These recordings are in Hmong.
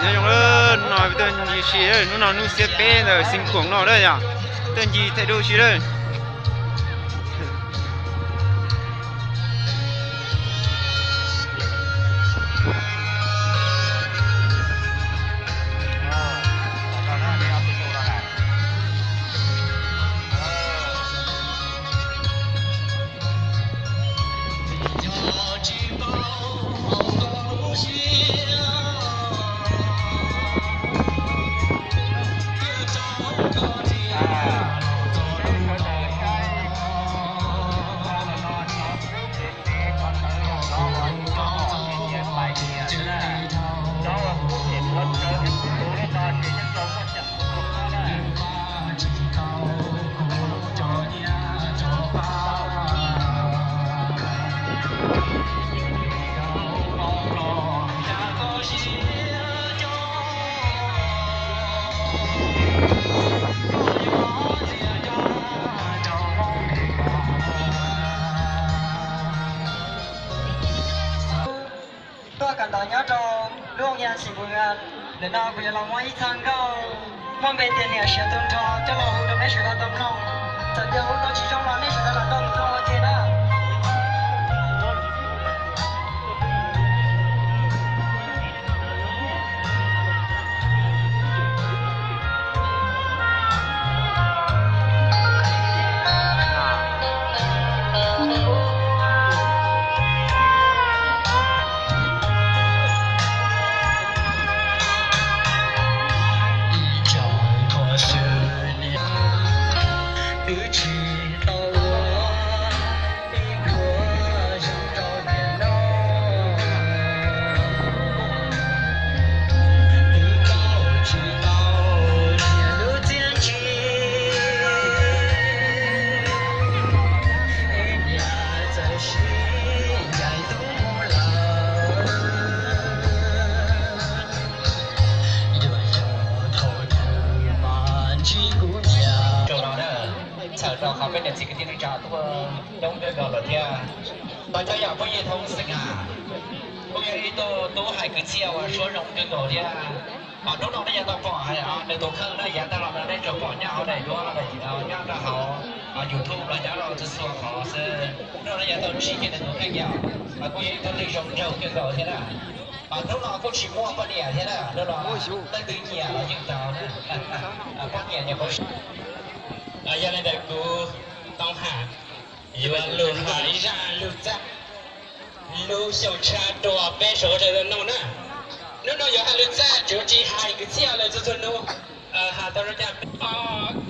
Nyob zoo lawm, hnub no tuaj ncig si, hnub no hnub xiab peb ntawm xeev Khuam no lawm yom, tuaj ncig thaij duab si lawm. Tuaj kawm ntawv nyob rau lub ua xiv pu, ntawm no kuv yuav los muab ib txoj nkauj muaj npe tias niam siav tu nrho coj los hu rau peb sawv daws tau mloog. Txawm tias hu tau tsis zoo los nej sawv daws los tau mloog ua ke na. Txhawm rau qhov peb niam txiv kwv tij neej tsa tuaj coob kawg nkaus lawm thiab. Los cov yog phooj ywg thoob xeem a, kuj yog ib tug tub hais kwv txhiaj uas suab zoo kawg nkaus thiab. Hnub no nej yuav tau pom nws tus kheej na, yav tag los no nej tsuas pom nyob hauv daim duab, nyob rau hauv YouTube los nyob rau txhua txhua qhov xwb. Hnub no nej yuav tau ntsib kiag nws tus kheej yom. Kuj yog ib tug neeg zoo nraug kawg nkaus thiab na. Hnub no kuj tsis muaj poj niam thiab na, hnub no leej twg nyiam los yeej tau na. Poj niam nyiam qhov yog li ntawd kuv tau hais, yuav lug hais ib zaj lug txaj, lug xyaum tshaj rua peb sawv daws mloog na. Hnub no yuav hais lug txaj tsuav tsis hais kwv txhiaj lawm txhua txhua hnub. Has tau zoo cas peb o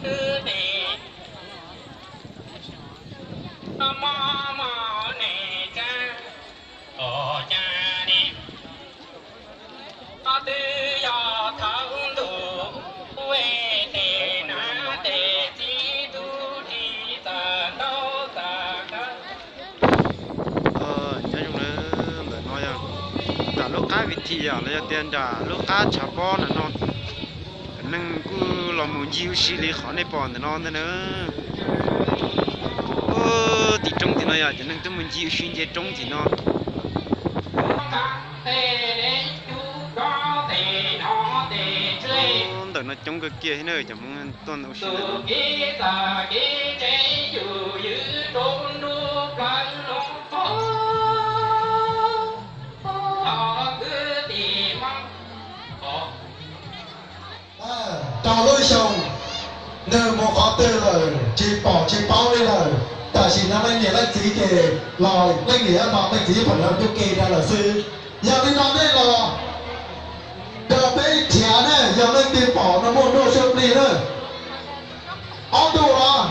kwv tij, o mo mo ne tsa, o ca ne, o twb yog thaum ntuj ua tes na, tes txiv tub tsis txawj ntaub txawj kawg. Nyob zoo na, ntawm no yog nram lub qab vi thi yom, los yog tias nram lub qab tshav pob ntawm no. Cov neeg kuj los mus ncig ua si li qhov nej pom ntawm no ntag na. Tim roob tim no yog cov neeg twb mus ncig ua si nce roob tim no. Ntawm no coob kawg kiag thiab na, cov Hmoob tuaj ua si ntawm no. Rau lub xyoo, nws mus qhov twg lawm tsis pom tsis paub li lawm. Tam sim no leej niam leej txiv ces los leej niam los leej txiv pheej los cub ke rau lawm xwb. Yog li no nej los rau peb nrhiav ne, yog leej twg pom no muaj nruaj siab plig na. Ob tug los,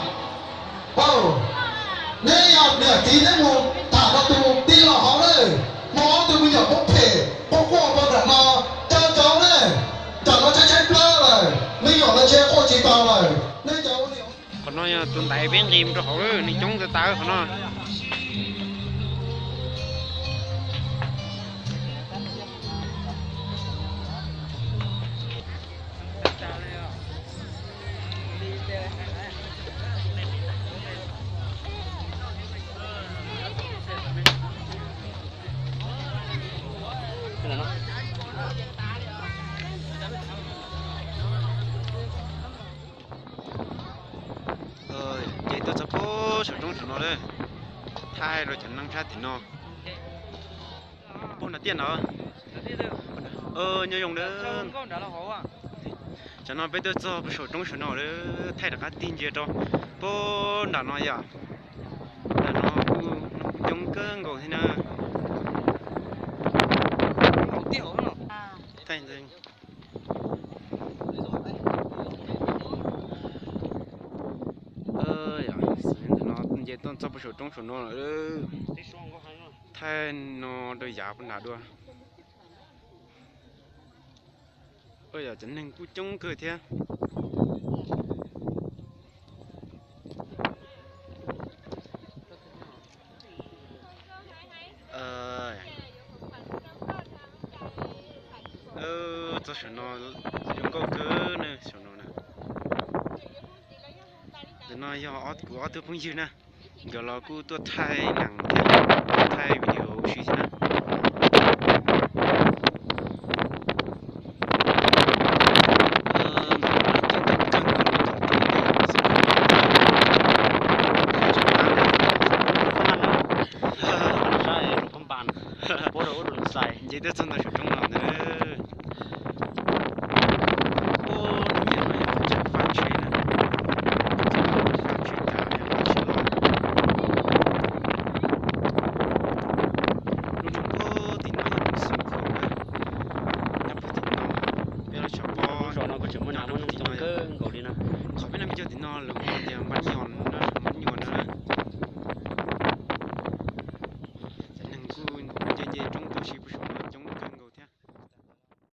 neb yog niam txiv neb mus tham rau tus tij laug hauv na, muaj ob tug me nyuam poob phem poob quaj rau nram no, cov cov ne, nram no tshaib tshaib plab lawm, me nyuam lawv tsis quaj tsis tau lawm, nej cov ua niam. Qhov no yog tus ntaiv peb nqis rau hauv, neeg coob tas tas qhov no. rau cov neeg sab tim no. Puag nram tiaj no. Nyob zoo na. Tam no peb tuaj txog puag saum roob saum no lawm, thaij rov qab tig ntsia rau puag nram no yom. Nram no kuj coob kawg nkaus thiab na. Thaij ntawd. Xws li ntawm no nce tuaj txog puag saum roob saum no lawm. Thaij no rau yav puag nram dua. Yog cov neeg kuj coob kawg thiab. Txog saum no zoo nkauj kawg na, saum no na. Ntawm no yog kuv ob tug phooj ywg na, nkawd los kuj tuaj thaij nees thiab, thaij video ua si thiab na. Nce tuaj txog ntawm saum roob no ntag. Ub, no yog qhov chaw faj tsheb na, qhov chaw faj tsheb cav, faj tsheb los. Lub nroog puag tim no yog lub xeev Khaum na, nyob puag tim no. Peb los tshov pob, lub zos no kuj tseem muaj nas muaj noog coob kawg nkaus li na. Qhov peb noj me cov tim no lawv hu tias Npab Nyom.